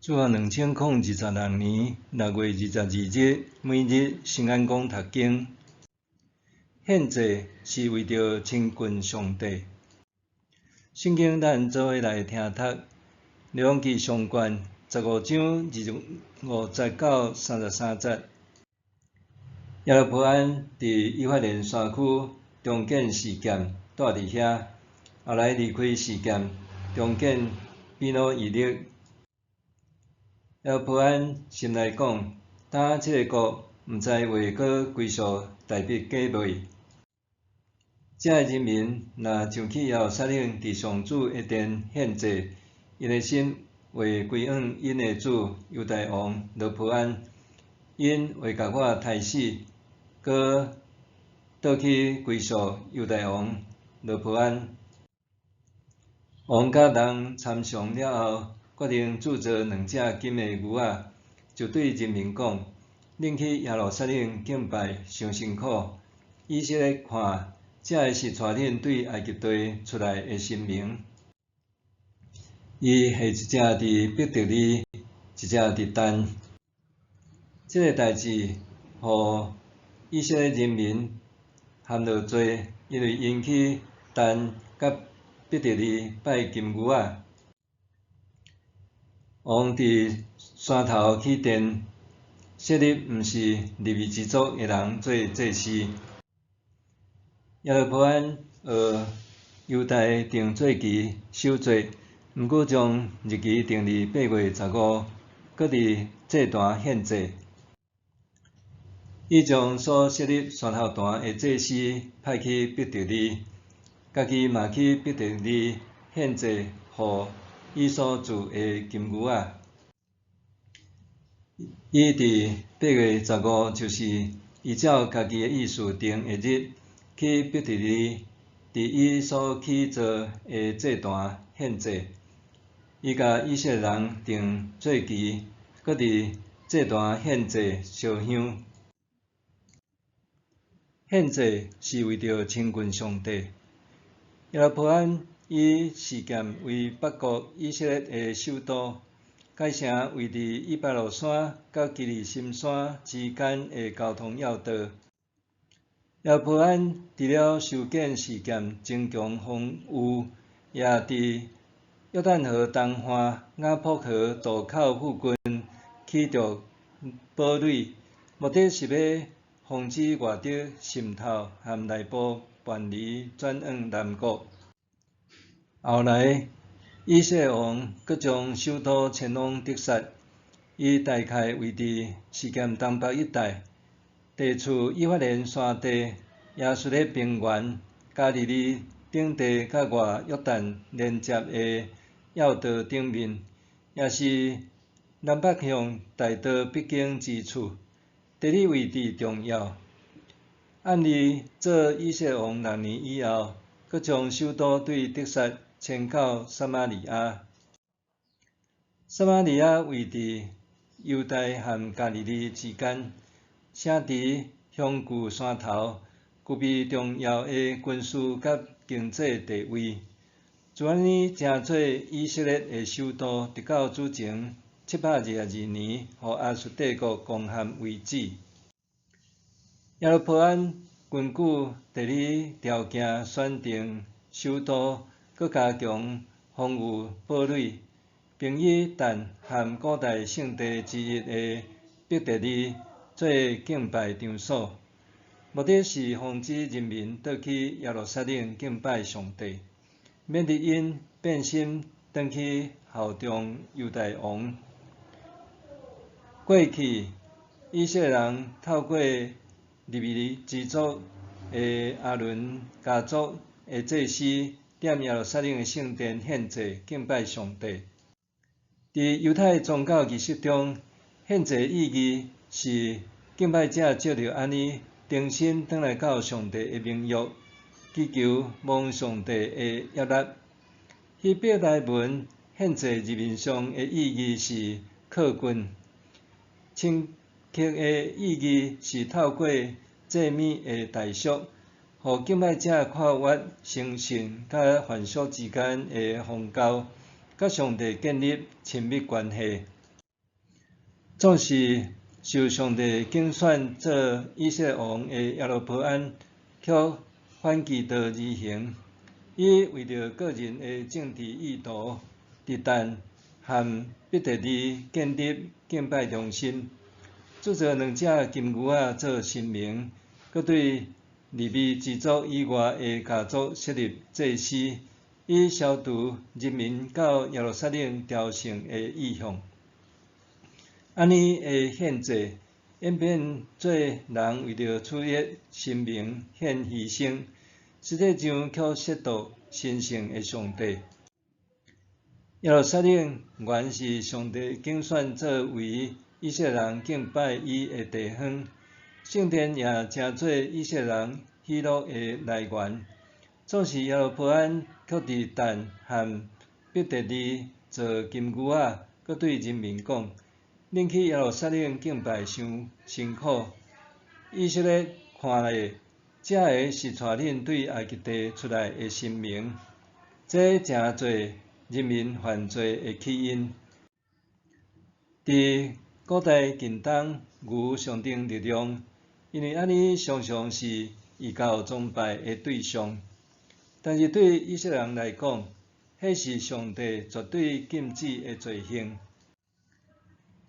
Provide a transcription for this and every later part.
主後2026年6月22日，每日新安講讀經。獻祭是為著親近上帝。聖經咱做伙來聽讀，列王紀上卷15章25節到33節。耶羅波安佇以法蓮山區重建示劍，蹛佇遐。後來離開示劍，重建比努伊勒。耶羅波安心內講：今這个國毋知會閣歸屬大筆家未？這个人民若上去耶路撒冷，佇上主的殿獻祭，𪜶的心會歸向𪜶的主猶大王羅波安，𪜶會共我刣死，閣倒去歸屬猶大王羅波安。王佮人參詳了後，決定鑄造兩隻金的牛仔，就對人民講：恁去耶路撒冷敬拜，傷辛苦。以色列看，這个是帶恁對埃及地出來的神明。伊下一隻佇伯特利，一隻佇但。這个代誌，予以色列人民陷落罪，因為𪜶去但佮伯特利拜金牛仔。王佇山頭起殿，設立毋是利未支族的人做祭司。耶羅波安學猶大定節期守節，毋過將日期定佇8月15，閣佇祭壇獻祭。伊將所設立山頭壇的祭司派去伯特利，家己嘛去伯特利獻祭，予伊所鑄的金牛仔。伊佇8月15，就是依照家己的意思定的日，去伯特利，佇伊所起造的祭壇獻祭。伊共以色列人定節期，閣佇祭壇獻祭燒香。獻祭是為著親近上帝。耶羅波安以示劍為北國以色列的首都，該城位佇以巴路山佮基利心山之間的交通要道。耶羅波安除了修建示劍增強防禦，也佇約旦河東岸雅博河渡口附近起築堡壘，目的是欲防止外敵滲透和內部叛離轉往南國。後來，以色列王閣將首都遷往得撒，伊大概位佇示劍東北一帶，地處以法蓮山地、耶斯列平原、加利利頂地佮外約旦連接的要道頂面，也是南北向大道必經之處，地理位置重要。暗利做以色列王6年以後，閣將首都對得撒遷到撒瑪利亞。撒瑪利亞位佇猶大和加利利之間，城佇雄踞山頭，具備重要的軍事佮經濟地位。自按呢成做以色列的首都，直到主前722年，予亞述帝國攻陷為止。耶羅波安根據地理條件選定首都，閣加強防禦堡壘，並以但和古代聖地之一的伯特利做敬拜場所，目的是防止人民倒去耶路撒冷敬拜上帝，免得𪜶變心轉去效忠猶大王。過去以色列人透過利未支族的亞倫家族的祭司，踮耶路撒冷的聖殿獻祭敬拜上帝。佇猶太宗教儀式中，獻祭意義是敬拜者藉著按呢重新轉來到上帝的盟約，祈求蒙上帝的悅納。希伯來文獻祭字面上的意義是靠近，深刻的意義是透過祭物的代贖，予敬拜者跨越成聖佮凡俗之間的鴻溝，佮上帝建立親密關係。總是受上帝揀選做以色列王的耶羅波安，卻反其道而行，伊為著個人的政治意圖，佇但和伯特利建立敬拜中心，鑄造兩隻金牛仔做神明，閣對利未支族以外的家族設立祭司，以消除人民到耶路撒冷朝聖的意向。按呢的獻祭演變做人為著取悅神明獻犧牲，實際上卻褻瀆神聖的上帝。耶路撒冷原是上帝揀選做為以色列人敬拜伊的地方，聖殿也成做以色列人喜樂的來源。總是耶羅波安卻佇但和伯特利造金牛仔，閣對人民講：恁去耶路撒冷敬拜傷辛苦，以色列看咧，這个是帶恁對埃及地出來的神明，這成做人民犯罪的起因。佇古代近東，牛象徵力量，因為按呢常常是異教崇拜的對象。但是對以色列人來講，彼是上帝絕對禁止的罪行。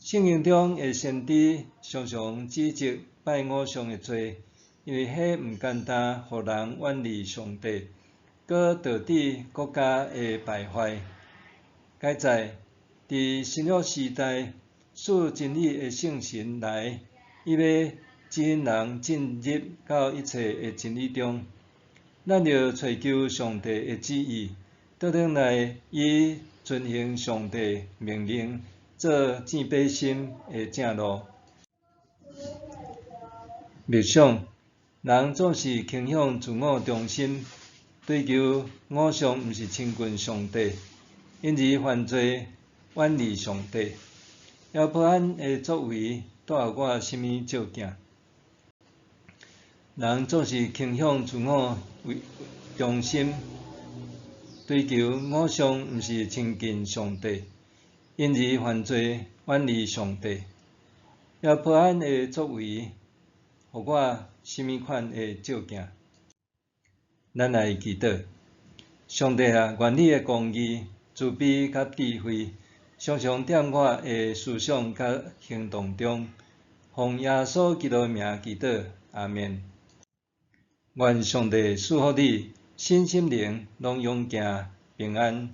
聖經中的先知常常指責拜偶像的罪，因為彼毋單單予人遠離上帝，閣導致國家的敗壞。佳哉，佇新約時代，賜真理的聖神來，伊欲指引人進入到一切的真理中。咱著揣求上帝的旨意，倒轉來以遵行上帝命令做正百心的正路。默想，人總是傾向自我中心，追求偶像毋是親近上帝，因而犯罪遠離上帝。耶羅波安的作為帶予我啥物照鏡？人總是傾向自我為中心，追求偶像毋是親近上帝，因而犯罪遠離上帝。耶羅波安的作為，予我啥物款的照鏡？咱來祈禱，上帝啊，願你的公義、慈悲佮智慧，常常踮我的思想佮行動中。奉耶穌基督的名祈禱，阿們。願上帝賜福你，身心靈攏勇健平安。